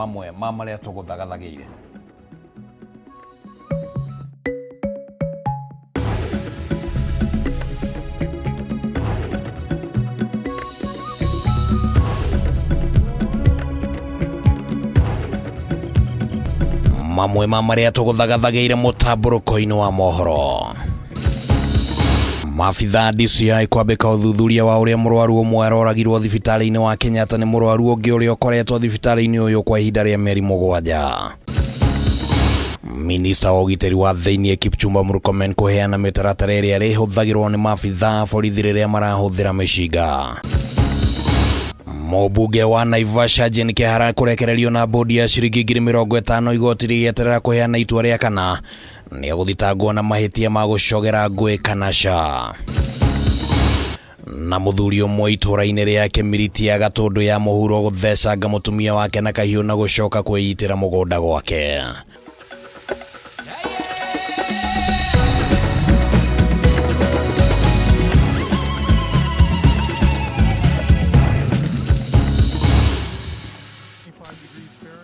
Mamwe ma marĩa tũgũthagathagĩire. Mamwe ma marĩa tũgũthagathagĩire mũtambũrũko-inĩ wa mohoro. Maabitha DCI kwambĩka ũthuthuria wa ũrĩa mũrwaru ũmwe aroragirwo thibitarĩ-inĩ wa Kenyatta nĩ mũrwaru ũngĩ ũrĩa ũkoretwo thibitarĩ-inĩ ũyũ kwa ihinda rĩa mĩeri 7. Minista wa ũgitĩri wa thĩinĩ Kipchumba Murkomen kũheana mĩtaratara ĩrĩa ĩrĩhũthagĩrwo nĩ maabitha a borithi rĩrĩa marahũthĩra mĩcinga. Mũmbunge wa Naivasha Jane Kehara kũrekererio na bũndi ya ciringi 50,000 igoti rĩgĩeterera kũheana itua rĩa kana nĩegũthitangwo na mahĩtia ma gũcogera ngũĩ kana ca. Na mũthuri ũmwe itũũra-inĩ rĩa Kĩmiriti ya Gatũndũ ya mũhuro gũthecanga mũtumia wake na kahiũ na gũcoka kwĩitĩra mũgũnda gwake.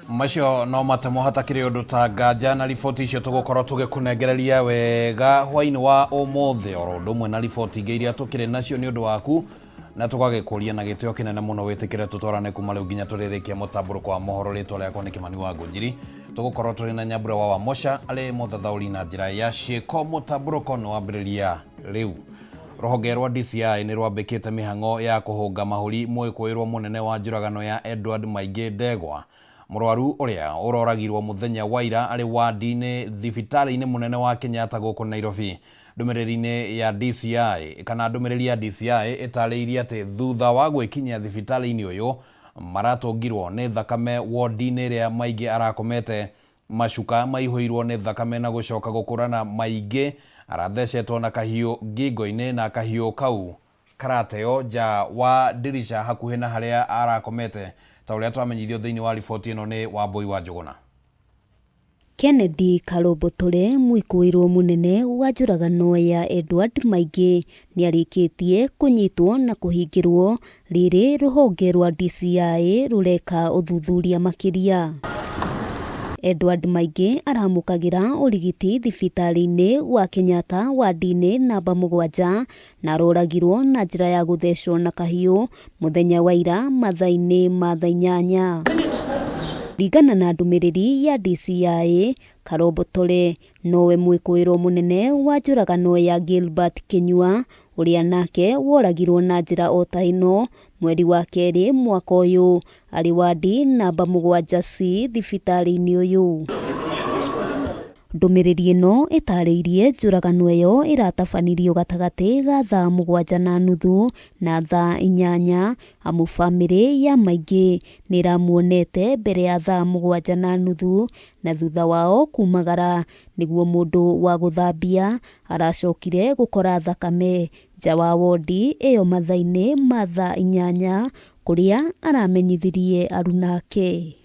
Macio no matemo hatakĩrĩ ũndũ ta nganja na riboti icio tũgũkorwo tũgĩkũnengereria wega hwainĩ wa ũmũthĩ oro ũndũ ũmwe na riboti ingĩ iria tũkĩrĩ nacio nĩ ũndũ waku na tũgagĩkũria na gĩtĩo kĩnene mũno wĩtĩkĩre tũtwarane kuma rĩu nginya tũrĩrĩkia mũtambũrũko wa mohoro. Rĩtwa rĩakwa nĩ Kĩmani wa Ngũnjiri. Tũgũkorwo tũrĩ na Nyambura wa Wamosha arĩ mũthathaũri na njĩra ya ciĩko. Mũtambũrũko nĩ wambĩrĩria rĩu. Rũhonge rwa DCI nĩ rwambĩkĩte mĩhang'o ya kũhũnga mahũri mwĩkũĩrwo mũnene wa njũragano ya Edward Maingĩ Ndegwa. Mũrwaru ũrĩa ũroragirwo mũthenya wa ira arĩ wandi-inĩ thibitarĩ-inĩ mũnene wa Kenyatta gũkũ Nairobi. Ndũmĩrĩri-inĩ ya DCI kana ndũmĩrĩri ya DCI ĩtarĩirie atĩ thutha wa gwĩkinyia thibitarĩ-inĩ ũyũ maratũngirwo nĩ thakame wodi-inĩ ĩrĩa Maingĩ arakomete. Macuka maihũirwo nĩ thakame na gũcoka gũkũrana Maingĩ arathecetwo na kahiũ ngingo-inĩ na kahiũ kau karateo nja wa ndirica hakuhĩ na harĩa arakomete ta ũrĩa twamenyithio thĩinĩ wa riboti ĩno nĩ Wambũi wa Njũgũna. Kennedy Karũmbũtũre, mwĩkũĩrwo mũnene wa njũragano ya Edward Maingĩ nĩarĩkĩtie kũnyitwo na kũhingĩrwo rĩrĩ rũhonge rwa DCI rũreka ũthuthuria makĩria. Edward Maingĩ aramũkagĩra ũrigiti thibitarĩ-inĩ wa Kenyatta wadi-inĩ namba 7 na aroragirwo na njĩra ya gũthecwo na kahiũ mũthenya wa ira mathaa-inĩ ma thaa 8. Kũringana na ndũmĩrĩri ya DCI, Karombotore nowe mwĩkũĩrwo mũnene wa njũragano ya Gilbert Kinyua ũrĩa nake woragirwo na njĩra o ta ĩno mweri wa kerĩ mwaka ũyũ arĩ wadi namba 7 C thibitarĩ-inĩ ũyũ. Ndũmĩrĩri ĩno ĩtarĩirie njũragano ĩyo ĩratabanirio gatagatĩ ga thaa 7:30 na thaa 8 amu bamĩrĩ ya Maingĩ nĩ ĩramuonete mbere ya thaa 7:30 na thutha wao kumagara nĩguo mũndũ wa gũthambia aracokire gũkora thakame nja wa wondi ĩyo mathaa-inĩ ma thaa 8 kũrĩa aramenyithirie aruna ake.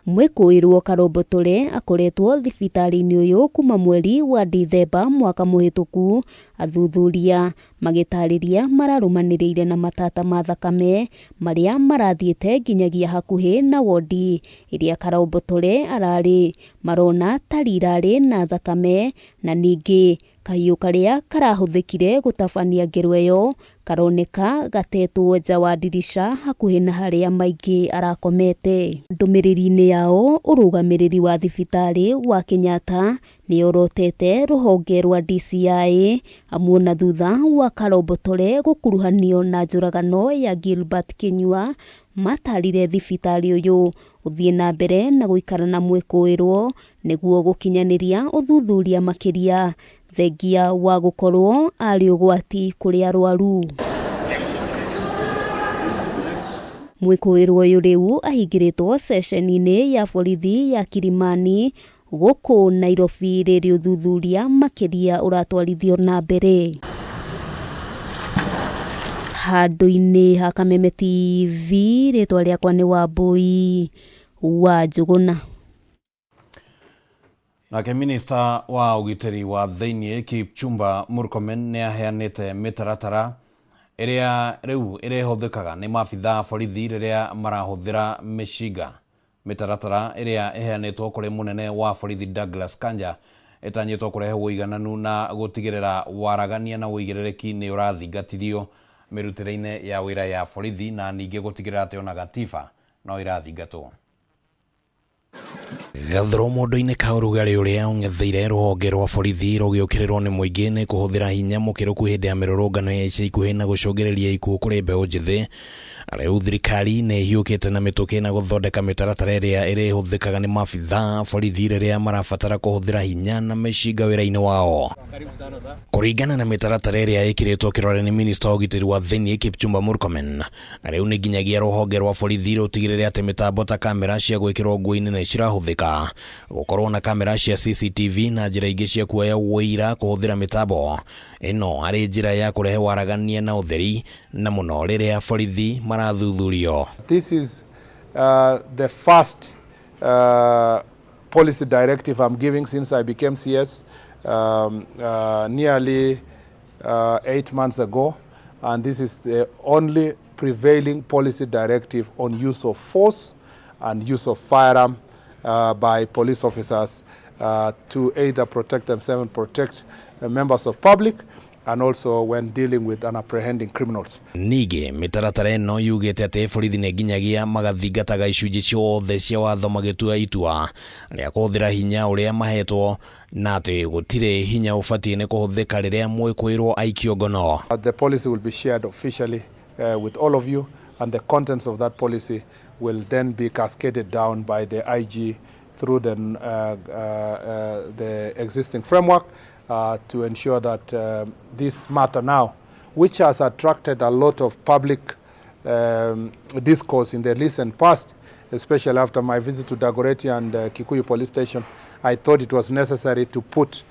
Mwĩkũĩrwo Karombotore akoretwo thibitarĩ-inĩ ũyũ kuma mweri wa Dithemba mwaka mũhĩtũku. Athuthuria magĩtarĩria mararũmanĩrĩire na matata ma thakame marĩa marathiĩte nginyagia hakuhĩ na wondi ĩrĩa Karombotore ararĩ marona ta rirarĩ na thakame na ningĩ kahiũ karĩa karahũthĩkire gũtabania ngero ĩyo karoneka gatetwo nja wa ndirica hakuhĩ na harĩa Maingĩ arakomete. Ndũmĩrĩri-inĩ yao ũrũgamĩrĩri wa thibitarĩ wa Kenyatta nĩyorotete rũhonge rwa DCI amuona thutha wa Karombotore gũkuruhanio na njũragano ya Gilbert Kinyua matarire thibitarĩ ũyũ ũthiĩ na mbere na gũikara na mwĩkũĩrwo nĩguo gũkinyanĩria ũthuthuria makĩria thengia wa gũkorwo arĩ ũgwati kũrĩ arwaru. Mwĩkũĩrwo ũyũ rĩu ahingĩrĩtwo ceceni-inĩ ya borithi ya Kilimani gũkũ Nairobi rĩrĩ ũthuthuria makĩria ũratwarithio na mbere. Handũ-inĩ ha Kameme TV, rĩtwa rĩakwa nĩ Wambũi wa Njũgũna. Nake minista wa ũgitĩri wa thĩinĩ Kipchumba Murkomen nĩ aheanĩte mĩtaratara Ĩrĩa rĩu ĩrĩhũthĩkaga nĩ maabithaa a borithi rĩrĩa marahũthĩra mĩcinga. Mĩtaratara ĩrĩa ĩheanĩtwo kũrĩ mũnene wa borithi Douglas Kanja ĩtanyĩtwo kũrehe ũigananu na gũtigĩrĩra waragania na ũigĩrĩrĩki nĩ ũrathingatithio mĩrutĩre-inĩ ya wĩra ya borithi na ningĩ gũtigĩrĩra atĩ ona gatiba no ĩrathingatwo. Gathũrũ mũndũ-inĩ ka ũrugarĩ ũrĩa ũng'etheire rũhonge rwa borithi rũgĩũkĩrĩrwo nĩ mũingĩ nĩ kũhũthĩra hinya mũkĩrũku hĩndĩ ya mĩrũrũngano ya ica ikuhĩ na gũcũngĩrĩria ikuũ kũrĩ mbeũ njĩthĩ. Rĩu thirikari nĩ ĩhiũkĩte na mĩtũkĩ na gũthondeka mĩtaratara ĩrĩa ĩrĩhũthĩkaga nĩ maabithaa a borithi rĩrĩa marabatara kũhũthĩra hinya na mĩcinga wĩra-inĩ wao. Kũringana na mĩtaratara ĩrĩa ĩkĩrĩtwo kĩrore nĩ minista wa ũgitĩri wa thĩinĩ Kipchumba Murkomen, rĩu nĩ nginyagia rũhonge rwa borithi rũtigĩrĩre atĩ mĩtambo ta kamera cia gwĩkĩrwo nguo-inĩ nĩ cirahũthĩka, gũkorwo na kamera cia CCTV na njĩra ingĩ cia kuoya ũira kũhũthĩra mĩtambo ĩno arĩ njĩra ya kũrehe waragania na ũtheri na mũno rĩrĩa borithi marathuthurio. This is the first policy directive I'm giving since I became CS nearly 8 months ago, and this is the only prevailing policy directive on use of force and use of firearm by police officers to either protect themselves and protect members of public, and also when dealing with and apprehending criminals. Ningĩ mĩtaratara ĩno yugĩte atĩ borithi nĩ nginyagia magathingataga icunjĩ ciothe cia watho magĩtua itua rĩa kũhũthĩra hinya ũrĩa mahetwo na atĩ gũtirĩ hinya ũbatiĩ nĩ kũhũthĩka rĩrĩa mwĩkũĩrwo aikio ngono. The policy will be shared officially with all of you, and the contents of that policy will then be cascaded down by the IG through the existing framework to ensure that this matter now, which has attracted a lot of public discourse in the recent past, especially after my visit to Dagoretti and Kikuyu Police Station, I thought it was necessary to put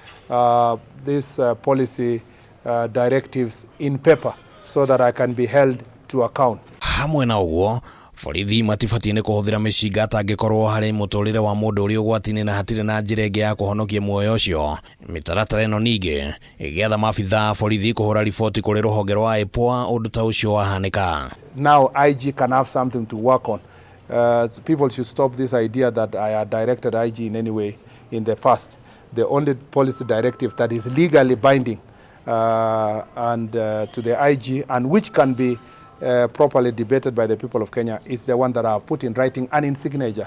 these policy directives in paper so that I can be held to account. Hamwe na ũguo, borithi matibatiĩ nĩ kũhũthĩra mĩcinga atangĩkorwo harĩ mũtũrĩre wa mũndũ ũrĩ ũgwati-inĩ na hatirĩ na njĩra ĩngĩ ya kũhonokia muoyo ũcio. Mĩtaratara ĩno ningĩ ĩgĩatha maabithaa a borithi kũhũra riboti kũrĩ rũhonge rwa IPOA ũndũ ta ũcio wahanĩka. Now IG can have something to work on. People should stop this idea that I had directed IG in any way in the past. The only policy directive that is legally binding and to the IG and which can be properly debated by the people of Kenya is the one that I have put in writing and in signature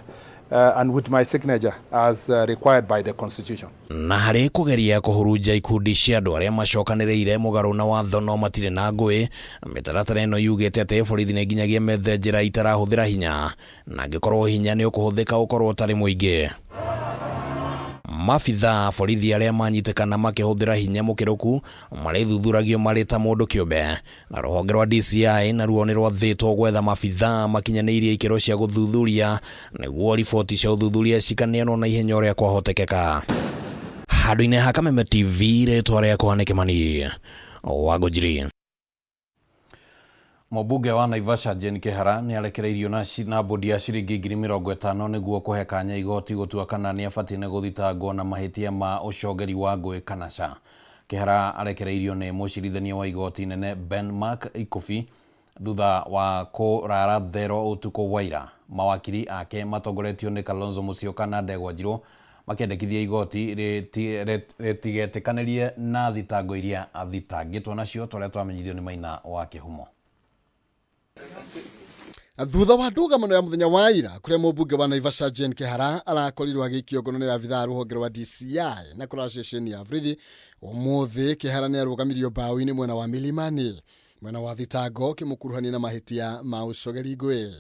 and with my signature as required by the Constitution. Na harĩ kũgeria kũhurunja ikundi cia andũ arĩa macokanĩrĩire mũgarũ na watho no matirĩ na ngũĩ, mĩtaratara ĩno yugĩte atĩ borithi nĩ nginyagia methe njĩra itarahũthĩra hinya na angĩkorwo hinya nĩ ũkũhũthĩka ũkorwo ũtarĩ mũingĩ. Maabithaa a borithi arĩa manyitĩkana makĩhũthĩra hinya mũkĩrũku marĩthuthuragio marĩ ta mũndũ kĩũmbe na rũhonge rwa DCI naruo nĩ rwathĩtwo gwetha maabithaa makinyanĩirie ikĩro cia gũthuthuria nĩguo riboti cia ũthuthuria cikaneanwo na ihenya ũrĩa kwahotekeka. Handũ-inĩ ha Kameme TV, rĩtwa rĩakwa nĩ Kĩmani wa Ngũnjiri. Mũmbunge wa Naivasha Jane Kihara nĩ arekereirio na bodi ya ciringi 50,000 nĩguo kũhe kanya igoti gũtua kana nĩ abatiĩ nĩ gũthitangwo na mahĩtia ma ũcongeri wa ngũĩ kana ca. Kihara arekereirio nĩ mũcirithania wa igoti nene Ben Mark Ikubi thutha wa kũrara thero ũtukũ wa ira. Mawakiri ake matongoretio nĩ Kalonzo Musyoka na Ndegwa Njirũ makĩendekithia igoti rĩtigetĩkanĩrie na thitango iria athitangĩtwo nacio tũrĩa twamenyithio nĩ Maina wa Kĩhumo. Thutha wa ndũgamano ya mũthenya wa ira kũrĩa mũmbunge wa Naivasha Jane Kihara arakorirwo agĩikio ngono nĩ abithaa rũhonge rwa DCI na kũrora ceceni ya borithi, ũmũthĩ Kihara nĩ arũgamirio mbaũ-inĩ mwena wa Milimani mwena wa thitango kĩmũkuruhania na mahĩtia ma ũcogeri ngũĩ.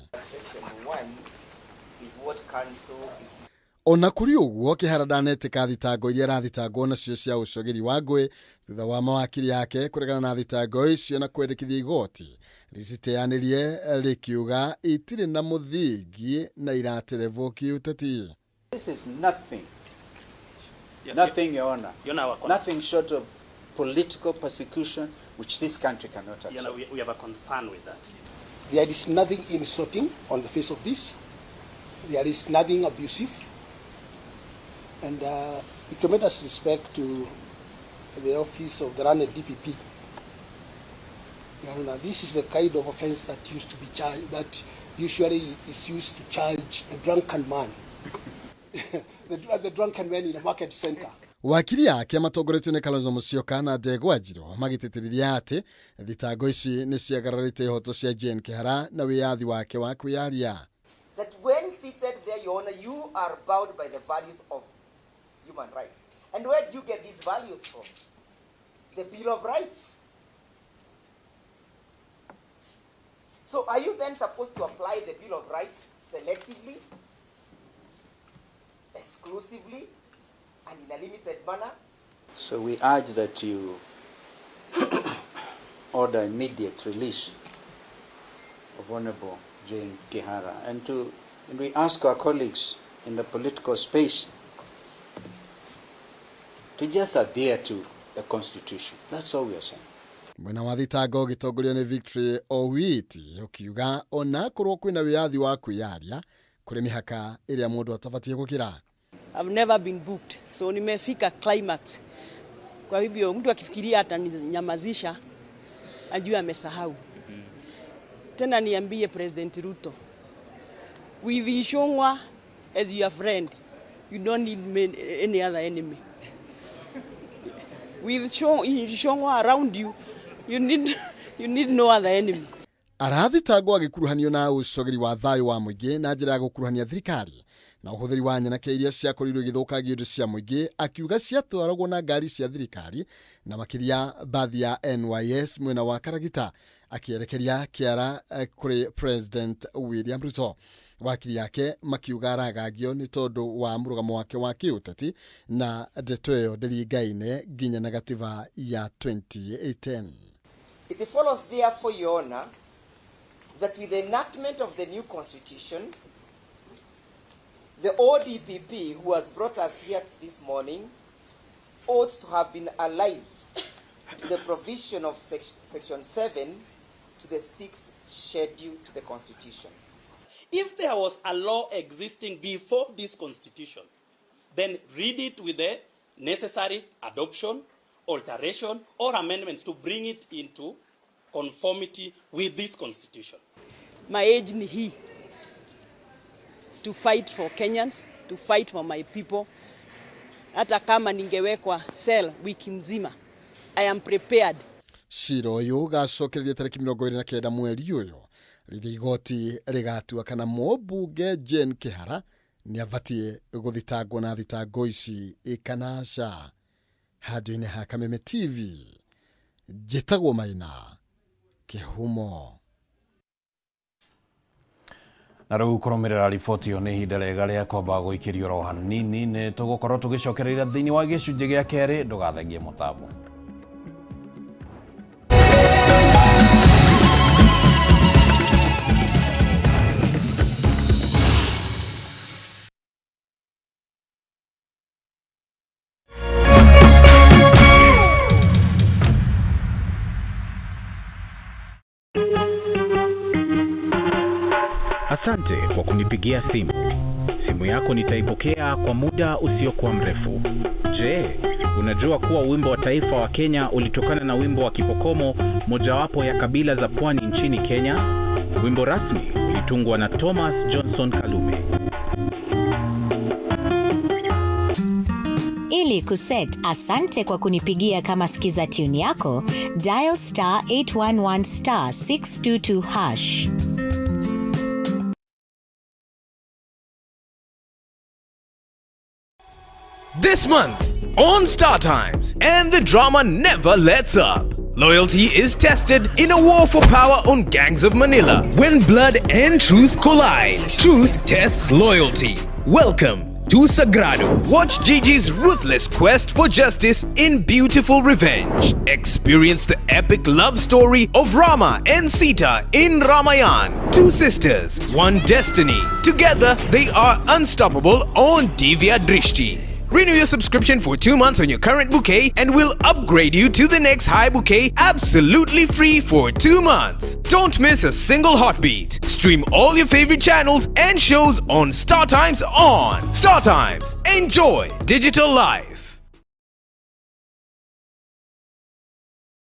Ona kũrĩ ũguo, Kihara ndanetĩka thitango iria arathitangwo nacio cia ũcogeri wa ngũĩ thutha wa mawakiri ake kũregana na thitango icio na kwendekithia igoti rĩciteanĩrie rĩkiuga itirĩ na mũthingi na iraterevwo kĩũteti. This is nothing. Nothing, Your Honor. Nothing short of political persecution, which this country cannot accept. Your Honor, we have a concern with that. There is nothing insulting on the face of this. There is nothing abusive. And with tremendous respect to the office of the Rane DPP, Your Honor, this is the kind of offense that used to be charged, that usually is used to charge a drunken man. The drunken man in a market center. Wakiri yake matongoretio nĩ Kalonzo Musyoka na Ndegwa Njiru magĩtĩtĩrithia atĩ thitango ici nĩ ciagararĩte ihoto cia Jane Kihara na wĩyathi wake wa kwĩyaria. That when seated there, Your Honor, you are bound by the values of human rights. And where do you get these values from? The Bill of Rights. So are you then supposed to apply the Bill of Rights selectively, exclusively, and in a limited manner? So we urge that you order immediate release of Honorable Jane Kihara, and we ask our colleagues in the political space to just adhere to the Constitution. That's all we are saying. Mwena wa thitango ũgĩtongorio nĩ Victory Owiti ũkiuga ona korwo kwĩna wĩyathi wa kwĩyaria kũrĩ mĩhaka ĩrĩa mũndũ atabatiĩ gũkĩra. I've never been booked, so nimefika climax. Kwa hivyo mtu akifikiria ataninyamazisha ajue amesahau. Tena niambie President Ruto, with Ichung'wah as your friend, you don't need any other enemy. With Ichung'wah around you, you need no other enemy. Arathitangwo agĩkuruhanio na ũcogeri wa thayũ wa mũingĩ na njĩra ya gũkuruhania thirikari na ũhũthĩri wa nyanake iria ciakorirwo igĩthũkangia indo cia mũingĩ, akiuga ciatwaragwo na ngari cia thirikari na makĩria bathi ya NYS mwena wa Karagita, akĩerekeria kĩara kũrĩ President William Ruto. Wakiri yake makiuga aragagio nĩ tondũ wa mũrũgamo wake wa kĩũteti na ndeto ĩyo ndĩringaine nginya na gatiba ya 2010. It follows therefore, Your Honor, that with the enactment of the new constitution, the ODPP who has brought us here this morning ought to have been alive to the provision of section 7 to the 6th schedule to the Constitution. If there was a law existing before this Constitution, then read it with the necessary adoption, alteration, or amendments to bring it into conformity with this Constitution. My age ni hii, to fight for Kenyans, to fight for my people. Hata kama ningewekwa cell wiki mzima, I am prepared. Cira ũyũ ũgacokereria tarĩki 29 mweri ũyũ rĩrĩa igoti rĩgatua kana mũmbunge Jane Kihara nĩabatiĩ gũthitangwo na thitango ici kana aca. Handũ-inĩ ha Kameme TV, njĩtagwo Maina Kĩhumo. Na rĩu kũrũmĩrĩra riboti ĩyo nĩ ihinda rĩega rĩa kwamba gũikĩrio ro hanini nĩ tũgũkorwo tũgĩcokereria thĩinĩ wa gĩcunjĩ gĩa kerĩ. Ndũgathengie mũtambo. Asante kwa kunipigia simu. Simu yako nitaipokea kwa muda usiokuwa mrefu. Je, unajua kuwa wimbo wa taifa wa Kenya ulitokana na wimbo wa Kipokomo, mojawapo ya kabila za pwani nchini Kenya? Wimbo rasmi ulitungwa na Thomas Johnson Kalume. Ili kuset asante kwa kunipigia kama skiza tune yako, dial star 811 star 622 hash. This month on Star Times, and the drama never lets up. Loyalty is tested in a war for power on Gangs of Manila. When blood and truth collide, truth tests loyalty. Welcome to Sagrado. Watch Gigi's ruthless quest for justice in Beautiful Revenge. Experience the epic love story of Rama and Sita in Ramayan. Two sisters, one destiny. Together, they are unstoppable on Divya Drishti. Renew your subscription for 2 months on your current bouquet and we'll upgrade you to the next high bouquet absolutely free for 2 months. Don't miss a single heartbeat. Stream all your favorite channels and shows on Star Times On. Star Times. Enjoy digital life.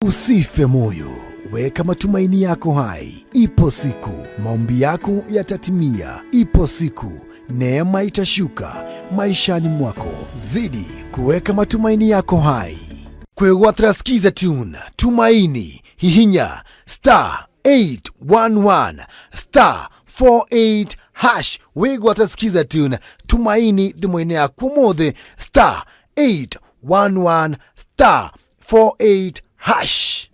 Usife moyo Weka matumaini yako hai. Ipo siku maombi yako yatatimia. Ipo siku neema itashuka maishani mwako. Zidi kuweka matumaini yako hai. Kwegwatira Skiza Tune Tumaini, hihinya star 811 star 48 hash wigwata Skiza Tune Tumaini thimũ-inĩ yaku ũmũthĩ star 811 star 48 hash.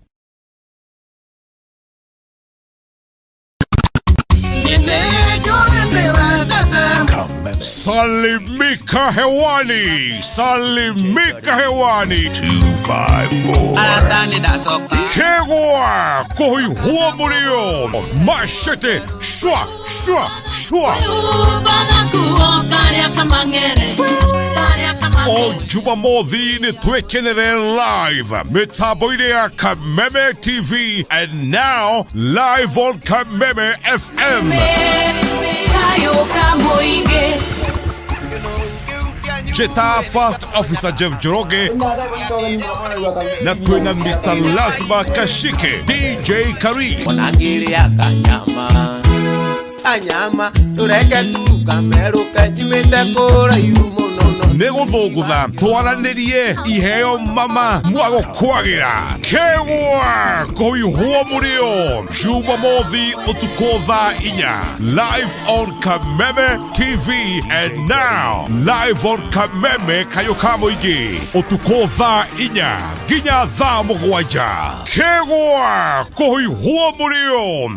Salimika hewani, salimika hewani. 254. Kegwa koihua murio. Machete shwa shwa shwa. O Jumamothi nĩ twĩkenere live mĩtambo-inĩ ya Kameme TV and now live on Kameme FM. Jeta First Officer Jeff Njoroge na twina Mr. Lazma Kashike, DJ Karis, Kanyama tureke tukameruke nyumĩte kũraihu mũno no nĩ gũthũngũtha twaranĩrie iheo mama mwagũkwagĩra kegwa kũihwo mũrĩo Jumamothi ũtukũ thaa 4 live on Kameme TV and now live on Kameme kayũ ka mũingĩ ũtukũ thaa 4 nginya thaa 7 kegwa kũihwo mũrĩo.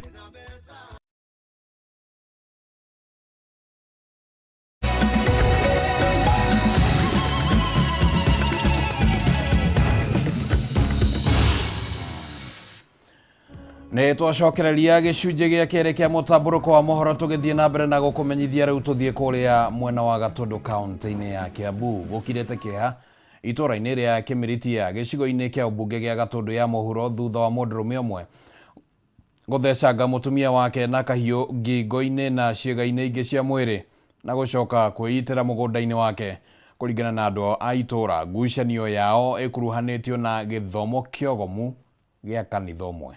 Nĩ twacokereria gĩcunjĩ gĩa kerĩ kĩa mũtambũrũko wa mohoro tũgĩthiĩ na mbere na gũkũmenyithia rĩu tũthiĩ kũrĩa mwena wa Gatũndũ kaunti-inĩ ya Kiambu. Gũkirĩte kĩeha itũũra-inĩ rĩa Kĩmiritia gĩcigo-inĩ kĩa ũmbunge gĩa Gatũndũ ya mũhuro thutha wa mũndũrũme ũmwe gũthecanga mũtumia wake na kahiũ ngingo-inĩ na ciĩga-inĩ ingĩ cia mwĩrĩ na gũcoka kwĩitĩra mũgũnda-inĩ wake. Kũringana na andũ a itũũra, ngucanio yao ĩkuruhanĩtio na gĩthomo kĩogomu gĩa kanitha ũmwe.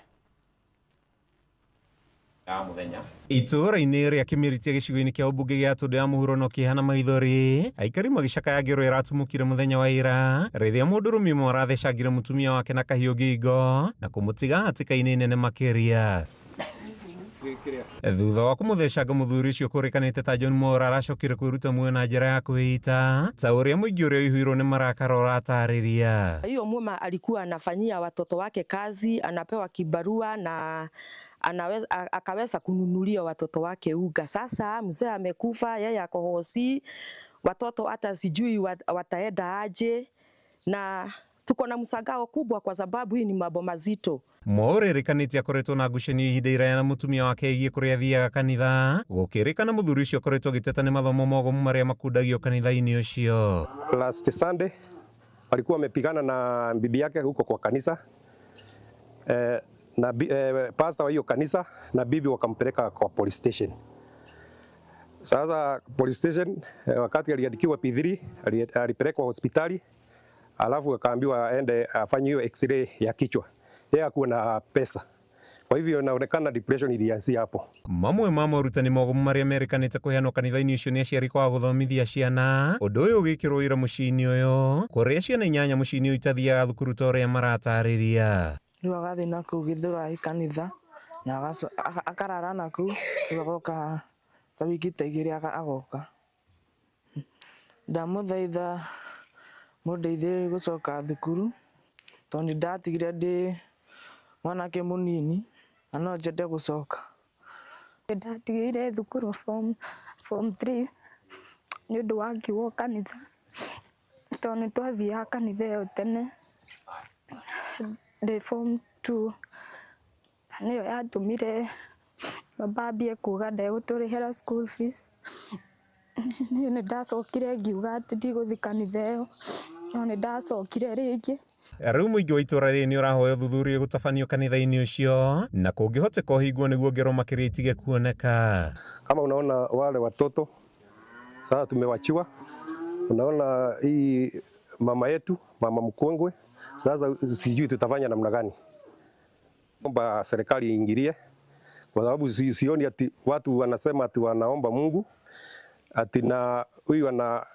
Itũũra-inĩ rĩa Kĩmiritia gĩcigo-inĩ kĩa ũmbunge gĩa Tũndũ ya mũhuro no kĩeha na maithori aikari magĩcakaya ngero ĩratumũkire mũthenya wa ira rĩrĩa mũndũrũme ũmwe arathecangire mũtumia wake na kahiũ ngingo na kũmũtiga hatĩka-inĩ nene makĩria. Thutha wa kũmũthecanga mũthuri ũcio kũrĩkanĩte ta John Mwaura aracokire kwĩruta muoyo na njĩra ya kwĩita ta ũrĩa mũingĩ ũrĩa ũihũirwo nĩ marakara ũratarĩria. Hiyo mama alikuwa anafanyia watoto wake kazi, anapewa kibarua na anaweza, akaweza kununulia watoto wake unga. Sasa mzee amekufa, yeye ako hosi, watoto hata sijui wataenda aje, na tuko na msangao kubwa kwa sababu hii ni mambo mazito. Mwaura ĩrĩkanĩte akoretwo na ngucanio ihinda iraya na mũtumia wake ĩgiĩ kũrĩa athiaga kanitha gũkĩrĩkana mũthuri ũcio akoretwo agĩteta nĩ mathomo mogomu marĩa makundagio kanitha-inĩ ũcio. Last Sunday walikuwa wamepigana na bibi yake huko kwa kanisa na pastor wa hiyo kanisa na bibi wakampeleka kwa police station. Sasa police station wakati aliandikiwa P3 alipelekwa hospitali, alafu akaambiwa aende afanye hiyo x-ray ya kichwa. Yeye hakuwa na pesa, kwa hivyo inaonekana depression ilianzia hapo. Mamwe ma morutani mogomu marĩa merĩkanĩte kũheanwo kanitha-inĩ ũcio nĩ aciari kwaga gũthomithia ciana ũndũ ũyũ ũgĩkĩrwo ũira mũciĩ-inĩ ũyũ kũrĩa ciana 8 mũciĩ-inĩ ũyũ itathiaga thukuru ta ũrĩa maratarĩria. Rĩu agathiĩ na kũu Gĩthũrai kanitha na akarara na kũu rĩu agoka ta wiki ta 2 agoka. Ndamũthaitha mũndeithie gũcoka thukuru tondũ nĩ ndatigire ndĩ mwanake mũnini na no nyende gũcoka. Ndatigire thukuru form 3 nĩ ũndũ wa ngiugo kanitha tondũ nĩ twathiaga kanitha ĩyo tene ndĩ form 2 nĩyo yatũmire baba ambie kuga ndegũtũrĩhĩra school fees. Niĩ nĩ ndacokire ngiuga atĩ ndigũthiĩ kanitha ĩyo no nĩ ndacokire rĩngĩ. Rĩu mũingĩ wa itũũra rĩrĩ nĩ ũrahoya ũthuthuria gũtabanio kanitha-inĩ ũcio na kũngĩhoteka ũhingwo nĩguo ngero makĩria itige kuoneka. Kama unaona wale watoto sasa tumewachiwa, unaona hii mama yetu, mama mkongwe, sasa sijui tutafanya namna gani. Omba serikali iingilie kwa sababu sioni ati watu wanasema ati wanaomba Mungu ati na huyu ana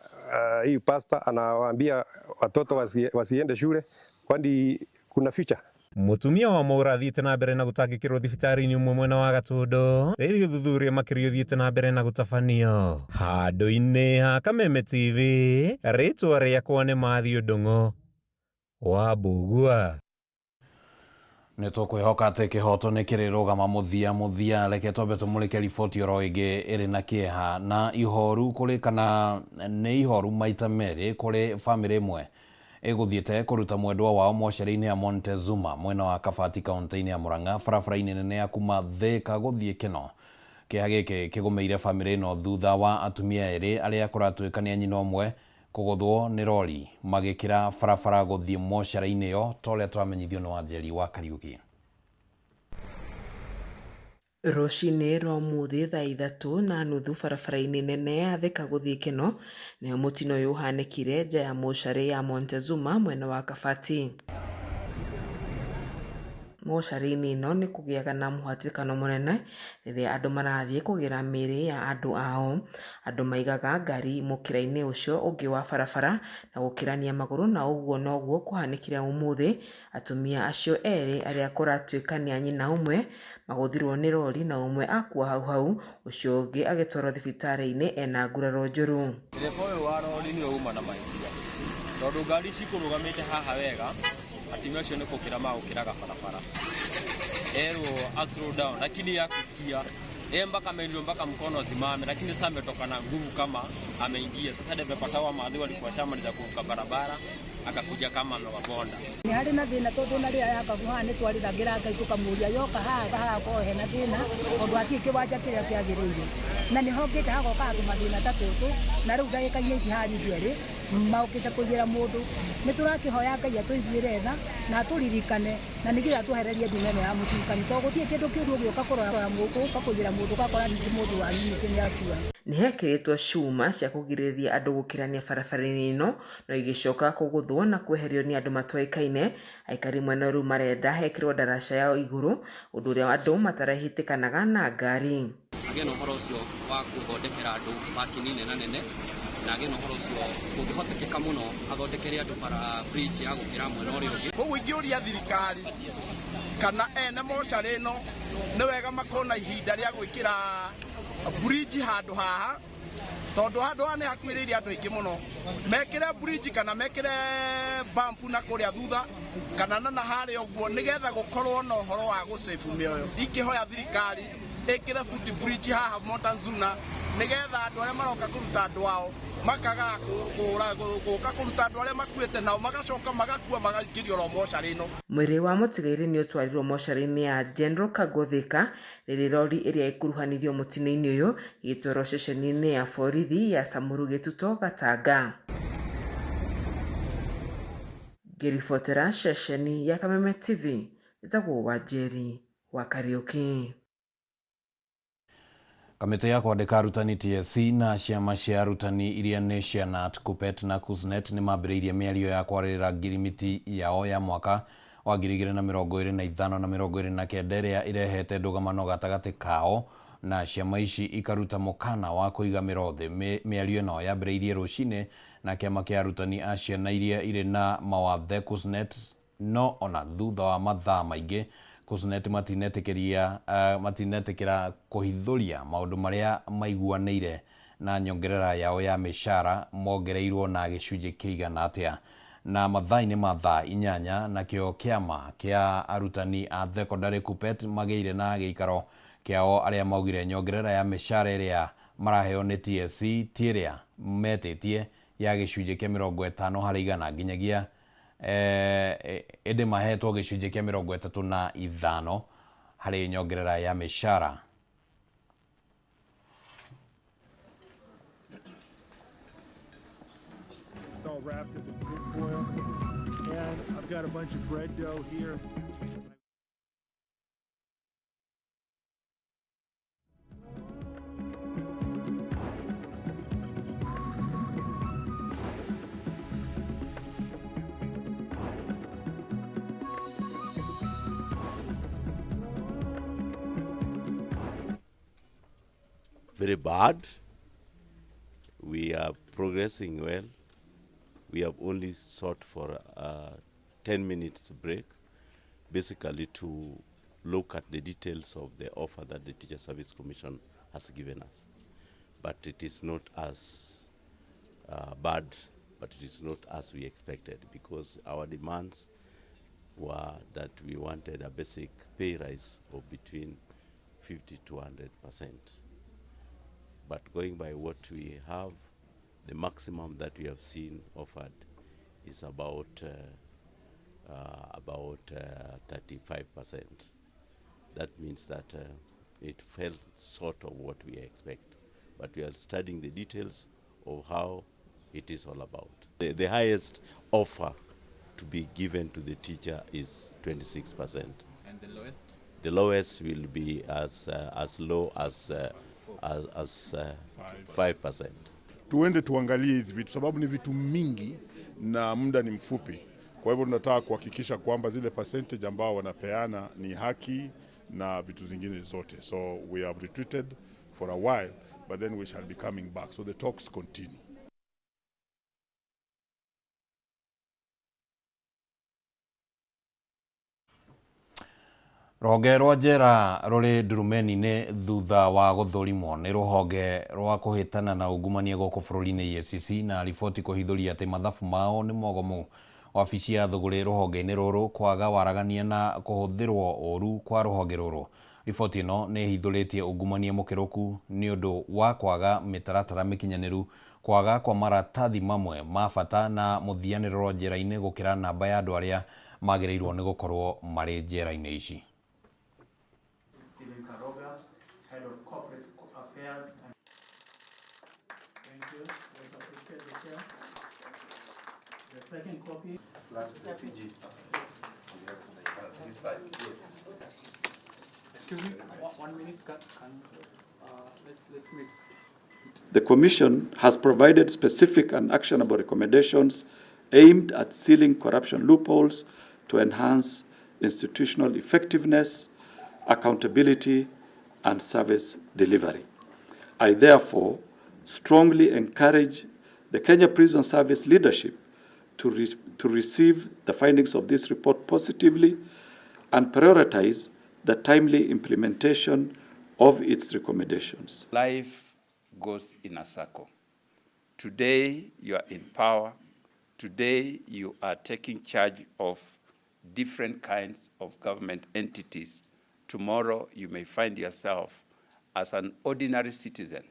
huyu pastor anawaambia watoto wasiende shule, kwani kuna future? Mutumia wa Mwaura athiĩte na mbere na gũtangĩkĩrwo thibitarĩ-inĩ ũmwe mwena wa Gatũndũ rĩrĩ ũthuthuria makĩria ũthiĩte na mbere na gũtabanio handũ-inĩ ha Kameme TV. Rĩtwa rĩakwa nĩ Mathiũ Ndung'u wa Mbũgua. Nĩ tũkwĩhoka atĩ kĩhoto nĩ kĩrĩrũgama mũthia mũthia. Reke twambe tũmũrĩke riboti oro ĩngĩ ĩrĩ na kĩeha na ihoru kũrĩ kana nĩ ihoru maita merĩ kũrĩ bamĩrĩ ĩmwe ĩgũthiĩte kũruta mwendwa wao mocarĩ-inĩ ya Montezuma mwena wa Kabati kaunti-inĩ ya Murang'a barabara-inĩ nene ya kuma Thika gũthiĩ Kĩno. Kĩeha gĩkĩ kĩgũmĩire bamĩrĩ ĩno thutha wa atumia erĩ arĩa kũratuĩka nĩ a nyina ũmwe kũgũthwo nĩ rori magĩkĩra barabara gũthiĩ mocarĩ-inĩ ĩyo ta ũrĩa tũramenyithio nĩ Wanjeri wa Kariũki. Rũcinĩ rwa ũmũthĩ thaa 3:30 barabara-inĩ nene ya Thika gũthiĩ Kĩno nĩho mũtino ũyũ ũhanĩkire nja ya mocarĩ ya Montezuma mwena wa Kabati. Mocarĩ-inĩ ĩno nĩ kũgĩaga na mũhatĩkano mũnene rĩrĩa andũ marathiĩ kũgĩra mĩĩrĩ ya andũ ao. Andũ maigaga ngari mũkĩra-inĩ ũcio ũngĩ wa barabara na gũkĩrania magũrũ na ũguo noguo kũhanĩkire ũmũthĩ. Atumia acio erĩ arĩa kũratuĩka nĩ a nyina ũmwe magũthirwo nĩ rori na ũmwe akua hau hau, ũcio ũngĩ agĩtwarwo thibitarĩ-inĩ ena nguraro njũru. Ndereba ũyũ wa rori nĩwe uma na mahĩtia tondũ ngari cikũrũgamĩte haha wega, atumia acio nĩ gũkĩra magũkĩraga barabara, erwo a slow down, lakini hakusikia yeye mpaka ameambiwa mpaka mkono asimame, lakini sasa ametoka na nguvu kama ameingia. Sasa dereva hawa maadhi walikuwa shamaliza kuvuka barabara, akakuja kama amewabonda. Nĩ harĩ na thĩna tondũ na rĩrĩa yakagwo haha nĩ twarĩragĩra Ngai tũkamũria yoka haha hagakorwo hena thĩna tondũ hatirĩ kĩwanja kĩrĩa kĩagĩrĩire, na nĩ hokĩte hagoka tũmathĩna ta tũtũ, na rĩu ndagĩka-inĩ ici haha ningĩ erĩ maũkĩte kũiyĩra mũndũ. Nĩ tũrakĩhoya Ngai atũiguĩre tha na atũririkane na nĩgetha atwehererie nduma ĩno ya mũcukani, tondũ gũtirĩ kĩndũ kĩũru ũgĩũka kũrora gũka kũiyĩra mũndũ ũgakora ningĩ mũndũ wanyu ningĩ nĩ akua. Nĩ hekĩrĩtwo cuma cia kũgirĩrĩria andũ gũkĩrania barabara-inĩ ĩno no igĩcoka kũgũthwo na kweherio nĩ andũ matoĩkaine. Aikari mwena rĩu marenda hekĩrwo ndaraca ya igũrũ ũndũ ũrĩa andũ matarahĩtĩkanaga na ngari. Agĩe na ũhoro ũcio wa gũthondekera andũ parking nene nene, na agĩe na ũhoro ũcio kũngĩhotekeka mũno athondekere andũ bara bridge ya gũkĩra mwena ũrĩa ũngĩ. Koguo ingĩũria thirikari kana ene mocarĩ ĩno nĩ wega makorwo na ihinda rĩa gwĩkĩra bridge handũ haha, tondũ handũ haha nĩ hakuhĩrĩirie andũ aingĩ mũno. Mekĩre bridge kana mekĩre bump na kũrĩa thutha kana na harĩa ũguo, nĩgetha gũkorwo na ũhoro wa gũsave mĩoyo. Ingĩhoya thirikari ĩkĩre foot bridge haha Montezuma, nĩgetha andũ arĩa maroka kũruta andũ ao makaga gũka kũruta andũ arĩa makuĩte nao magacoka magakua magaingĩrio oro mocarĩ ĩno. Mwĩrĩ wa mũtigairĩ nĩ ũtwarirwo mocarĩ-inĩ ya General Kago Thika rĩrĩ rori ĩrĩa ĩkuruhanirio mũtino-inĩ ũyũ ĩgĩtwarwo ceceni-inĩ ya borithi ya Samuru Gĩtuto Gatanga. Ngĩribotera ceceni ya Kameme TV, njĩtagwo Wanjeri wa Kariũki. Kamĩtĩ ya kwandĩka arutani TSC na ciama cia arutani iria nĩ cia KNUT, KUPPET na KUSNET nĩ mambĩrĩirie mĩario ya kwarĩrĩra ngirimiti yao ya mwaka wa 2025 na 29 ĩrĩa ĩrehete ndũgamano gatagatĩ kao na ciama ici ikaruta mũkana wa kũiga mĩro thĩ. Mĩario ĩno yambĩrĩirie rũcinĩ na kĩama kĩa arutani a ciana iria irĩ na mawathe KUSNET, no ona thutha wa mathaa maingĩ KUSNET matinetĩkĩra kũhithũria maũndũ marĩa maiguanĩire na nyongerera yao ya mĩcara mongereirwo na gĩcunjĩ kĩigana atĩa. Na mathaa-inĩ ma thaa 8 nakĩo kĩama kĩa arutani a thekondarĩ KUPPET magĩire na gĩikaro kĩao arĩa maugire nyongerera ya mĩcara ĩrĩa maraheo nĩ TSC ti ĩrĩa metĩtie ya gĩcunjĩ kĩa 50 harĩ igana nginyagia ĩndĩ mahetwo gĩcunjĩ kĩa 35 harĩ nyongerera ya mĩcara. It's all wrapped up in tin foil, and I've got a bunch of bread dough here. very bad. We are progressing well. We have only sought for a 10 minutes break, basically to look at the details of the offer that the Teacher Service Commission has given us. But it is not as bad, but it is not as we expected, because our demands were that we wanted a basic pay rise of between 50 to 100%. But going by what we have, the maximum that we have seen offered is about 35%. That means that it fell short of what we expect. But we are studying the details of how it is all about. The highest offer to be given to the teacher is 26%. And the lowest? The lowest will be as low as 5%. Tuende tuangalie hizi vitu sababu ni vitu mingi na muda ni mfupi. Kwa hivyo tunataka kuhakikisha kwamba zile percentage ambao wanapeana ni haki na vitu zingine zote. So we have retreated for a while, but then we shall be coming back. So the talks continue. Rũhonge rwa njera rũrĩ ndurumeni-inĩ thutha wa gũthũrimwo nĩ rũhonge rwa kũhĩtana na ungumania gũkũ bũrũri-inĩ EACC na riboti kũhithũria atĩ mathabu mao nĩ mogomu. Wabici ya thũgũrĩ rũhonge-inĩ rũrũ kwaga waragania na kũhũthĩrwo ũru kwa rũhonge rũrũ. Riboti ĩno nĩ ĩhithũrĩtie ungumania mũkĩrũku nĩ ũndũ wa kwaga mĩtaratara mĩkinyanĩru, kwaga kwa maratathi mamwe ma bata na mũthianĩro njera-inĩ gũkĩra namba ya andũ arĩa magĩrĩirwo nĩ gũkorwo marĩ njera-inĩ ici. Plus the CG on the other side. This side, yes. Excuse me, 1 minute. Let's make. The Commission has provided specific and actionable recommendations aimed at sealing corruption loopholes to enhance institutional effectiveness, accountability, and service delivery. I therefore strongly encourage the Kenya Prison Service leadership to receive the findings of this report positively and prioritize the timely implementation of its recommendations. Life goes in a circle. Today you are in power. Today you are taking charge of different kinds of government entities. Tomorrow you may find yourself as an ordinary citizen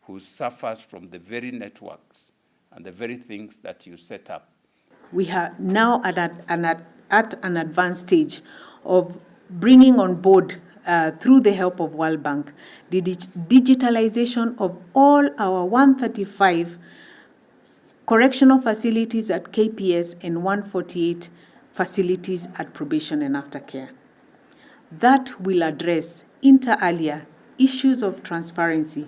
who suffers from the very networks and the very things that you set up. We are now at an advanced stage of bringing on board, through the help of World Bank, the digitalization of all our 135 correctional facilities at KPS and 148 facilities at probation and aftercare. That will address, inter alia, issues of transparency.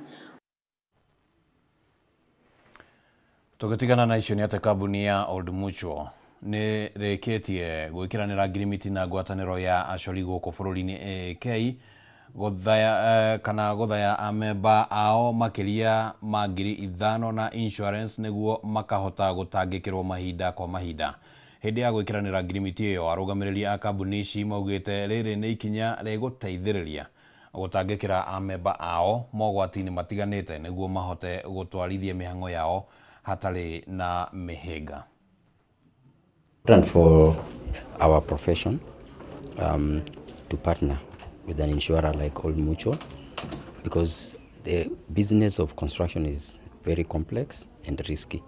Tũgĩtigana na icio nĩ atĩ kambuni ya Old Mutual nĩ rĩkĩtie gwĩkĩranĩra ngirimiti na ngwatanĩro ya acori gũkũ bũrũri-inĩ AAK gũthaya kana gũthaya amemba ao makĩria ma 5,000 na insurance nĩguo makahota gũtangĩkĩrwo mahinda kwa mahinda. Hĩndĩ ya gwĩkĩranĩra ngirimiti ĩyo arũgamĩrĩri a kambuni ici maugĩte rĩrĩ nĩ ikinya rĩgũteithĩrĩria gũtangĩkĩra amemba ao mogwati-inĩ matiganĩte nĩguo mahote gũtwarithia mĩhang'o yao hatarĩ na mĩhĩnga. Important for our profession to partner with an insurer like Old Mutual, because the business of construction is very complex and risky,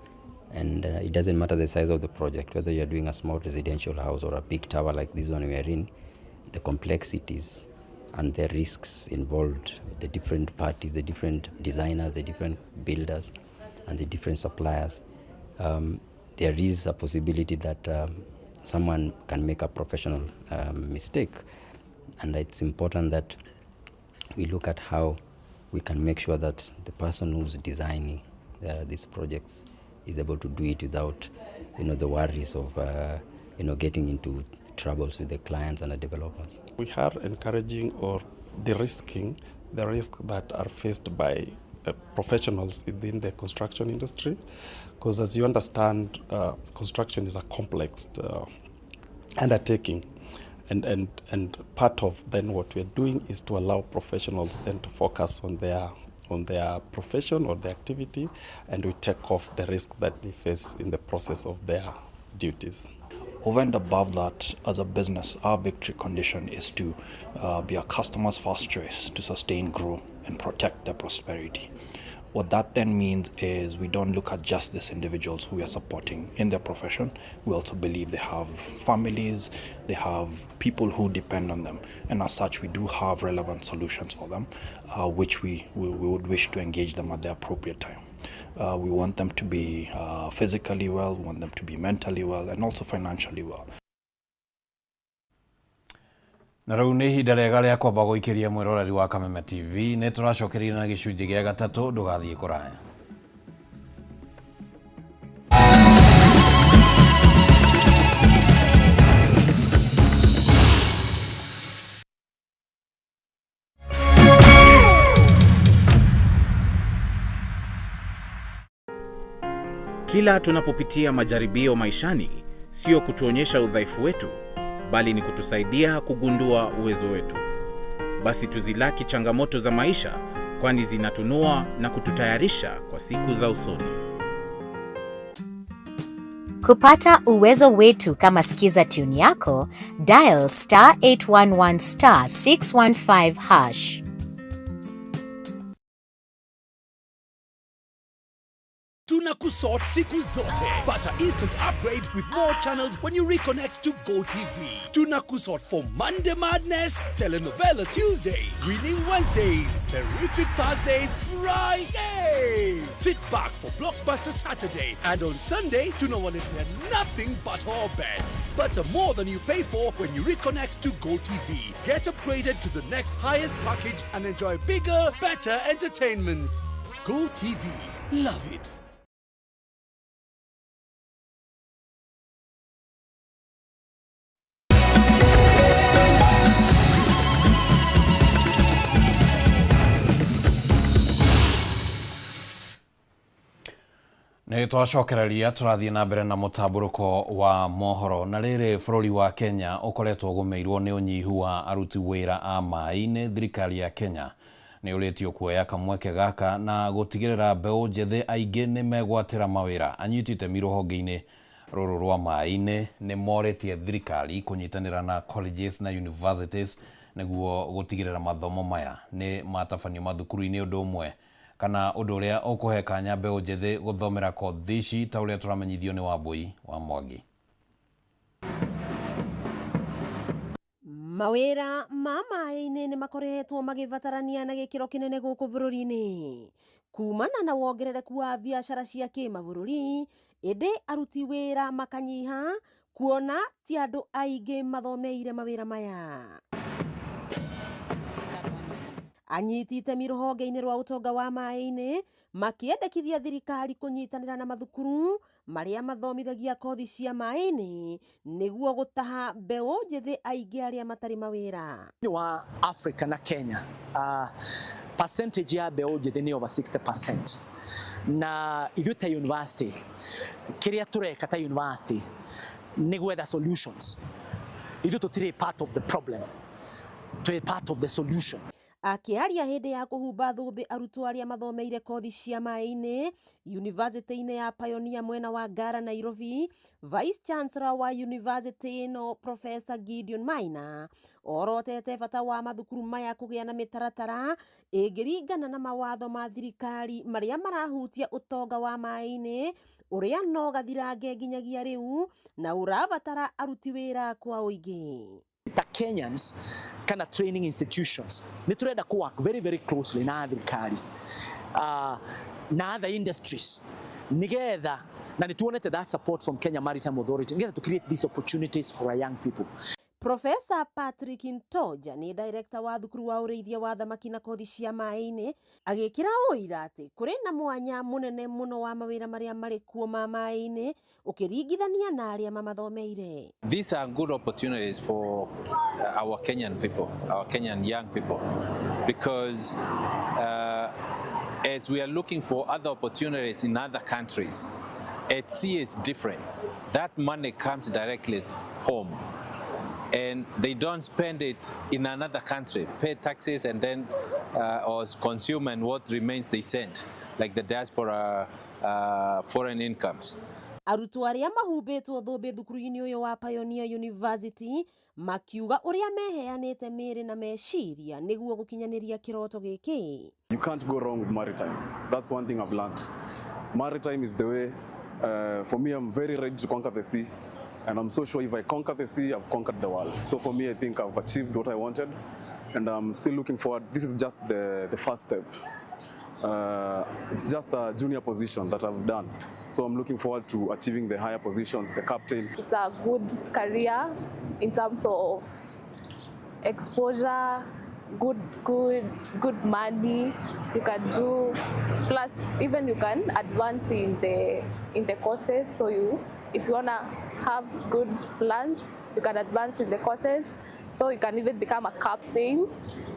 and it doesn't matter the size of the project, whether you're doing a small residential house or a big tower like this one we are in, the complexities and the risks involved, the different parties, the different designers, the different builders, and the different suppliers, there is a possibility that someone can make a professional mistake. And it's important that we look at how we can make sure that the person who's designing these projects is able to do it without, the worries of, getting into troubles with the clients and the developers. We are encouraging or de-risking the risks that are faced by professionals within the construction industry, because as you understand, construction is a complex undertaking, and part of then what we're doing is to allow professionals then to focus on their profession or their activity, and we take off the risk that they face in the process of their duties. Over and above that, as a business, our victory condition is to be our customers' first choice to sustain, grow, and protect their prosperity. What that then means is we don't look at just these individuals who we are supporting in their profession. We also believe they have families, they have people who depend on them. And as such, we do have relevant solutions for them, which we would wish to engage them at the appropriate time. We want them to be physically well, we want them to be mentally well, and also financially well. Na rĩu nĩ ihinda rĩega rĩa kwamba gũikĩria mwĩroreri wa Kameme TV. Nĩ tũracokeria na gĩcunjĩ gĩa gatatũ, ndũgathiĩ kũraya. Kila tunapopitia majaribio maishani, sio kutuonyesha udhaifu wetu, bali ni kutusaidia kugundua uwezo wetu. Basi tuzilaki changamoto za maisha, kwani zinatunua na kututayarisha kwa siku za usoni. Kupata uwezo wetu kama Skiza tune yako, dial *811 *615#. Tunakusort siku zote. Pata instant upgrade with more channels when you reconnect to GoTV. Tunakusort for Monday Madness, Telenovela Tuesday, Winning Wednesdays, Terrific Thursdays, Friday. Sit back for Blockbuster Saturday, and on Sunday, tunawaletea nothing but our best. But more than you pay for when you reconnect to GoTV. Get upgraded to the next highest package and enjoy bigger, better entertainment. GoTV. Love it. Nĩ twacokereria tũrathiĩ na mbere na mũtambũrũko wa mohoro. Na rĩrĩ, bũrũri wa Kenya ũkoretwo ũgũmĩirwo nĩ ũnyihu wa aruti wĩra a maĩ-inĩ. Thirikari ya Kenya nĩ ũrĩtio kuoya kamweke gaka na gũtigĩrĩra mbeũ njĩthĩ aingĩ nĩ megwatĩra mawĩra. Anyiti itemi rũhonge-inĩ rũrũ rwa maĩ-inĩ nĩ morĩtie thirikari kũnyitanĩra na colleges na universities nĩguo gũtigĩrĩra mathomo maya nĩ matabanio mathukuru-inĩ ũndũ ũmwe kana ũndũ ũrĩa ũkũhe kanya mbeũ njĩthĩ gũthomera kothi ici ta ũrĩa tũramenyithio nĩ Wambui wa Mwangi. Mawĩra ma maĩ-inĩ nĩ makoretwo magĩbatarania na gĩkĩro kĩnene gũkũ bũrũri-inĩ kumana na wongerereku wa biacara cia kĩmabũrũri, ĩndĩ aruti wĩra makanyiha kuona ti andũ aingĩ mathomeire mawĩra maya. Anyiti itemi rũhonge-inĩ rwa ũtonga wa maĩ-inĩ makĩendekithia thirikari kũnyitanĩra na mathukuru marĩa mathomithagia kothi cia maĩ-inĩ nĩguo gũtaha mbeũ njĩthĩ aingĩ arĩa matarĩ mawĩra. Thĩinĩ wa Africa na Kenya, percentage ya mbeũ njĩthĩ nĩ over 60%, na ithuĩ ta university kĩrĩa tũreka ta university nĩ gwetha solutions. Ithuĩ tũtirĩ part of the problem, twĩ part of the solution. Akĩaria hĩndĩ ya kũhumba thũmbĩ arutwo arĩa mathomeire kothi cia maĩ-inĩ yunivasĩtĩ-inĩ ya Pioneer mwena wa Ngara Nairobi, Vice Chancellor wa yunivasĩtĩ ĩno Professor Gideon Maina orotete bata wa mathukuru maya kũgĩa na mĩtaratara ĩngĩringana na mawatho ma thirikari marĩa marahutia ũtonga wa maĩ-inĩ ũrĩa no gathirange nginyagia rĩu na ũrabatara aruti wĩra kwa ũingĩ. Ta Kenyans kana training institutions nĩ tũrenda kũ work very very closely na thirikari na other industries nigetha, na nĩ tuonete that support from Kenya Maritime Authority nigetha to create these opportunities for our young people. Professor Patrick Ntoja nĩ director wa thukuru wa ũrĩithia wa thamaki na kothi cia maĩ-inĩ agĩkĩra ũira atĩ kũrĩ na mwanya mũnene mũno wa mawĩra marĩa marĩ kuo ma maĩ-inĩ ũkĩringithania na arĩa mamathomeire. These are good opportunities for our Kenyan people, our Kenyan young people, because As we are looking for other opportunities in other countries, at sea is different. That money comes directly home, and they don't spend it in another country, pay taxes and then or consume, and what remains they send, like the diaspora foreign incomes. Arutwo arĩa mahumbĩtwo thũmbĩ thukuru-inĩ ũyũ wa Pioneer University makiuga ũrĩa meheanĩte mĩĩrĩ na meciria nĩguo gũkinyanĩria kĩroto gĩkĩ. You can't go wrong with maritime. That's one thing I've learned. Maritime is the way. For me, I'm very ready to conquer the sea. And I'm so sure if I conquer the sea, I've conquered the world. So for me, I think I've achieved what I wanted. And I'm still looking forward. This is just the first step. It's just a junior position that I've done. So I'm looking forward to achieving the higher positions, the captain. It's a good career in terms of exposure, good money you can do. Plus, even you can advance in the courses. So you, if you wanna have good plans, you can advance in the courses. So you can even become a captain.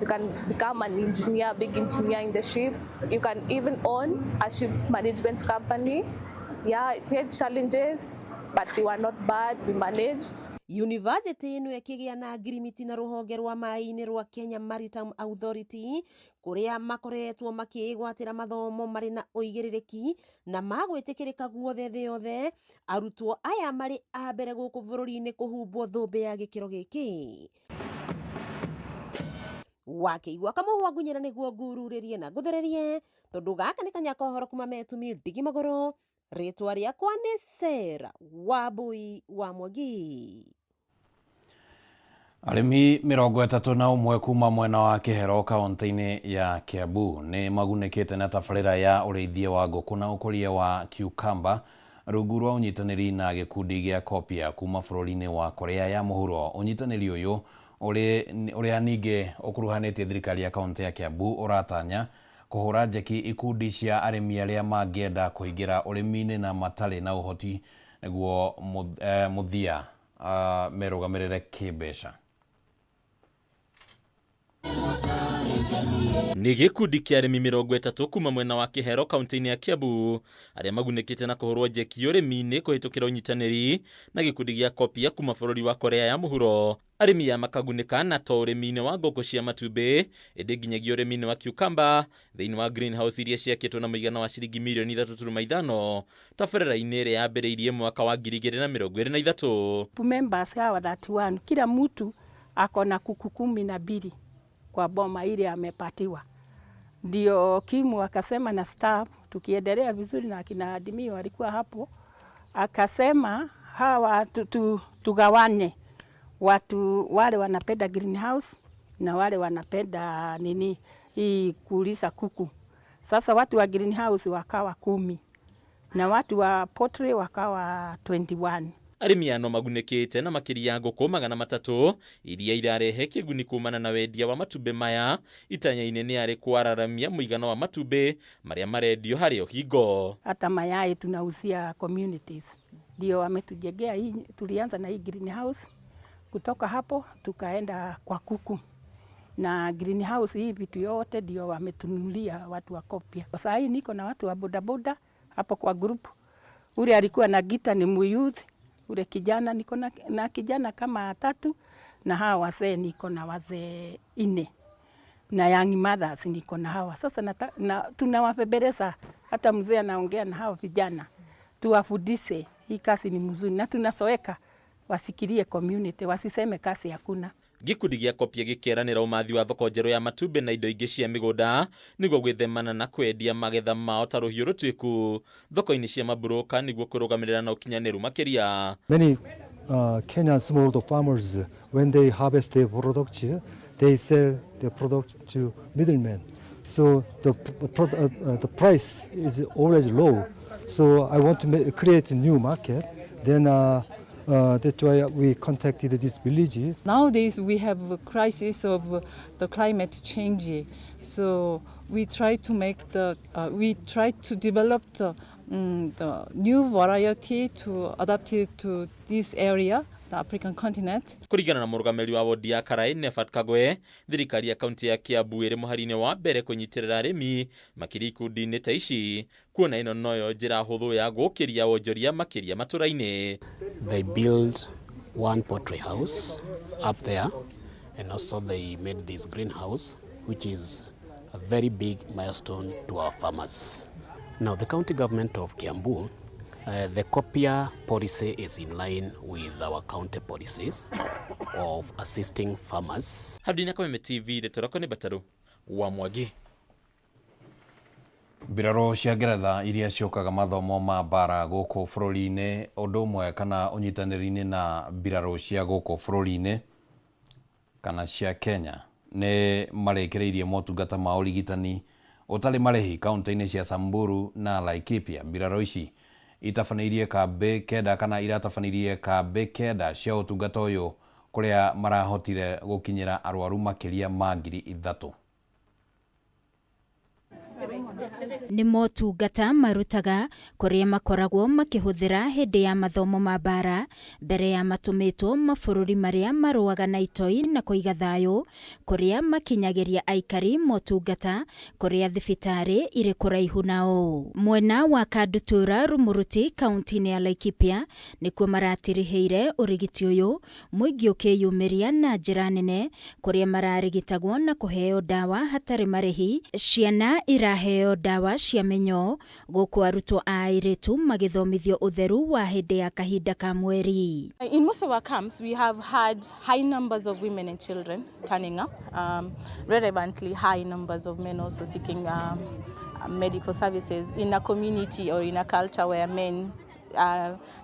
You can become an engineer, big engineer in the ship. You can even own a ship management company. Yeah, it had challenges, but they were not bad. We managed. University ĩno ĩkĩgĩa na ngirimiti na rũhonge rwa maĩ-inĩ rwa Kenya Maritime Authority kũrĩa makoretwo makĩĩgwatĩra mathomo marĩ na ũigĩrĩrĩki na magwĩtĩkĩrĩka guothe thĩ yothe. Arutwo aya marĩ a mbere gũkũ bũrũri-inĩ kũhumbwo thũmbĩ ya gĩkĩro gĩkĩ. Wakĩigua kamũhwa ngunyĩra nĩguo ngururĩrie na ngũthererie tondũ gaka nĩ kanya kohoro kuma metumi ndigi magũrũ. Rĩtwa rĩakwa nĩ Sarah Wambui wa Mwangi. Arĩmi 31 kuma mwena wa Kĩhero kaunti-inĩ ya Kiambu nĩ magunĩkĩte na tabarĩra ya ũrĩithia wa ngũkũ na ũkũria wa cucumber rungu rwa ũnyitanĩri na gĩkundi gĩa Kopia kuma bũrũri-inĩ wa Korea ya Mũhuro. Ũnyitanĩri ũyũ ũrĩa ningĩ ũkuruhanĩtie thirikari ya kaunti ya Kiambu ũratanya kũhũra njeki ikundi cia arĩmi arĩa mangĩenda kũingĩra ũrĩmi-inĩ na matarĩ na ũhoti nĩguo mũthia merũgamĩrĩre kĩmbeca. Nĩ gĩkundi kĩa arĩmi 30 kuma mwena wa Kĩhero kaunti-inĩ ya Kiambu arĩa magunĩkĩte na kũhũrwo njeki ũrĩmi-inĩ kũhĩtũkĩra ũnyitanĩri na gĩkundi gĩa Kopia kuma bũrũri wa Korea ya Mũhuro. Arĩmi aya makagunĩka na to ũrĩmi-inĩ wa ngũkũ cia matumbĩ ĩndĩ nginyagia ũrĩmi-inĩ wa cucumber thĩinĩ wa greenhouse iria ciakĩtwo na mũigana wa ciringi mirioni 3.5 tabarĩra-inĩ ĩrĩa yambĩrĩirie mwaka wa 2023. Members hawa 31, kila mtu ako na kuku 12 kwa boma ile amepatiwa. Ndio Kimu akasema na staff, tukiendelea vizuri na akina Adimi walikuwa hapo, akasema hawa tugawane watu wale wanapenda greenhouse na wale wanapenda nini hii kulisa kuku. Sasa watu wa greenhouse wakawa 10 na watu wa poultry wakawa 21. Arĩmi aya no magunĩkĩte na makĩria ngũkũ 300 iria irarehe kĩguni kumana na wendia wa matumbĩ maya. Itanya inene arĩ kwararamia mũigana wa matumbĩ marĩa marendio harĩ o hingo. Hata mayai tunauzia communities, ndio wametujengea hii. Tulianza na hii greenhouse, kutoka hapo tukaenda kwa kuku na greenhouse. Hii vitu yote ndio wametununulia watu wa Kopia. Sasa hii niko na watu wa bodaboda hapo kwa group. Ule alikuwa na gita ni muyouth, ule kijana niko na kijana kama tatu, na hawa wazee niko na wazee 4 na young mothers niko na hawa sasa na tunawabembeleza. Hata mzee anaongea na hawa vijana tuwafundishe hii kazi ni mzuri na tunasoeka wasikirie community, wasiseme kazi hakuna. Gĩkundi gĩa Kopia gĩkeranĩra ũmathi wa thoko njerũ ya matumbĩ na indo ingĩ cia mĩgũnda nĩguo gwĩthemana na kwendia magetha mao ta rũhiũ rũtuĩku thoko-inĩ cia maburũka nĩguo kũrũgamĩrĩra na ũkinyanĩru makĩria. Many Kenyan smallholder farmers, when they harvest their products, they sell their product to middlemen. So the price is always low. So I want to create a new market. Then that's why we contacted this village. Nowadays we have a crisis of the climate change, so we try to make the we try to develop the new variety to adapt it to this area. the African continent. Kũringana na mũrũgamĩrĩri wa wodi ya Karai Nefat Kagwe, thirikari ya kaunti ya Kiambu ĩrĩ mũhari-inĩ wa mbere kũnyitĩrĩra arĩmi makĩria ikundi-inĩ ta ici kuona ĩno noyo njĩra hũthũ ya gũkĩria wonjoria makĩria matũra-inĩ. They built one poultry house up there, and also they made this greenhouse, which is a very big milestone to our farmers. Now, the county government of Kiambu, the Copia policy is in line with our county policies of assisting farmers. Handũ-inĩ Kameme TV, Ndeto nĩ Batarũ wa Mwangi. Mbirarũ cia Ngeretha iria ciũkaga mathomo ma mbara gũkũ bũrũri-inĩ ũndũ ũmwe kana ũnyitanĩri-inĩ na mbirarũ cia gũkũ bũrũri-inĩ kana cia Kenya nĩ marĩkĩrĩirie motungata ma ũrigitani ũtarĩ marĩhi kaunti-inĩ cia Samburu na Laikipia. Mbirarũ ici itabanĩirie kambĩ kenda kana iratabanĩirie kambĩ kenda cia ũtungata ũyũ kũrĩa marahotire gũkinyĩra arwaru makĩria ma 3,000. Nĩ motungata marutaga kũrĩa makoragwo makĩhũthĩra hĩndĩ ya mathomo ma mbara mbere ya matũmĩtwo mabũrũri marĩa marũaga na itoi na kũiga thayũ kũrĩa makinyagĩria aikari motungata kũrĩa thibitarĩ irĩ kũraihu nao. Mwena wa Kandutura Rumuruti kaunti-inĩ ya Laikipia nĩkuo maratirihĩire ũrigiti ũyũ mũingĩ ũkĩyumĩria na njĩra nene kũrĩa mararigitagwo na kũheo ndawa hatarĩ marĩhi. Ciana iraheo ndawa cia mĩnyoo gũkũ arutwo a airĩtu magĩthomithio ũtheru wa hĩndĩ ya kahinda ka mweri. In most of our camps, we have had high numbers of women and children turning up, relevantly high numbers of men also seeking medical services in a community or in a culture where men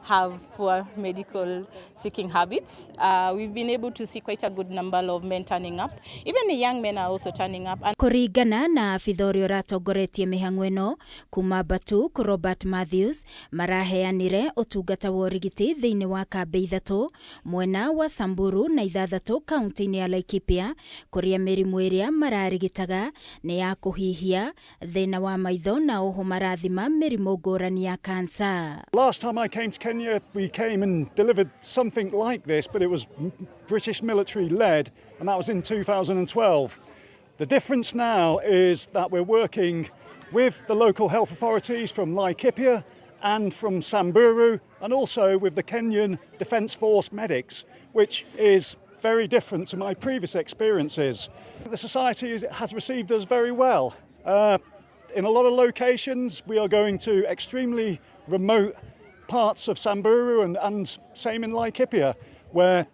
have poor medical seeking habits. We've been able to see quite a good number of men turning up. Even the young men are also turning up. And Kũringana na abitha ũrĩa ũratongoretie mĩhang'o ĩno kuma Batuk Robert Matthews maraheanire ũtungata wa ũrigiti thĩinĩ wa kambĩ 3 mwena wa Samburu na 6 kaunti-inĩ ya Laikipia kũrĩa mĩrimũ ĩrĩa mararigitaga nĩ ya kũhihia, thĩna wa maitho na oho marathima mĩrimũ ngũrani ya kansa. Last time I came to Kenya, we came and delivered something like this, but it was British military led, and that was in 2012. The difference now is that we're working with the local health authorities from Laikipia and from Samburu, and also with the Kenyan Defence Force medics, which is very different to my previous experiences. The society has received us very well. In a lot of locations, we are going to extremely remote parts of Samburu and same in Laikipia, where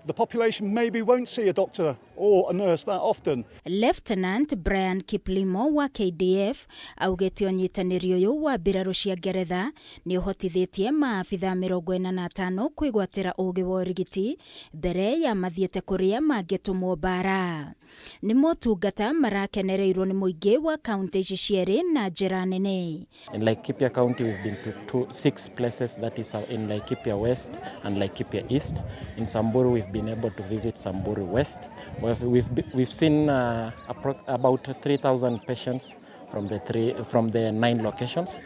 the population maybe won't see a doctor or a nurse that often. Lieutenant Brian Kiplimo wa KDF augĩte ũnyitanĩri ũyũ wa mbirarũ cia Ngeretha nĩ ũhotithĩtie maabitha 45 kwĩgwatĩra ũgĩ wa ũrigiti mbere ya mathiĩte kũrĩa mangĩtũmwo mbara. Nĩ motungata marakenereirwo nĩ mũingĩ wa kaunti ici cierĩ na njĩra nene. In Laikipia County, we've been to 6 places, that is in Laikipia West and Laikipia East. In Samburu, we've been able to visit Samburu West. We've seen about 3,000 patients from the 9 locations.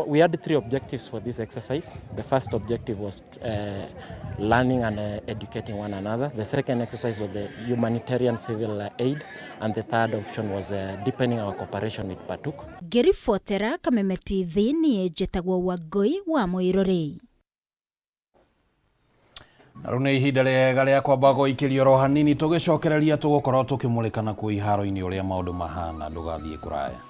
We had 3 objectives for this exercise. The first objective was learning and educating one another. The second exercise was the humanitarian civil aid, and the third option was deepening our cooperation with Batuk. Ngĩribotera Kameme TV niĩ njĩtagwo Wangũi wa Mũirũrĩ. Na rĩu nĩ ihinda rĩega rĩa kwamba gũikĩrio oro hanini tũgĩcokereria tũgũkorwo tũkĩmũrĩka na kuo iharo-inĩ ũrĩa maũndũ mahana ndũgathiĩ kũraya.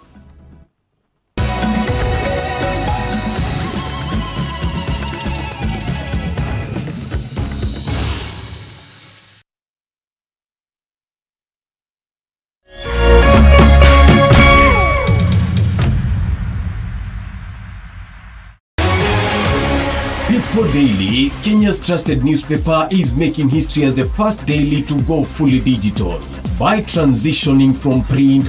People Daily, Kenya's trusted newspaper, is making history as the first daily to go fully digital by transitioning from print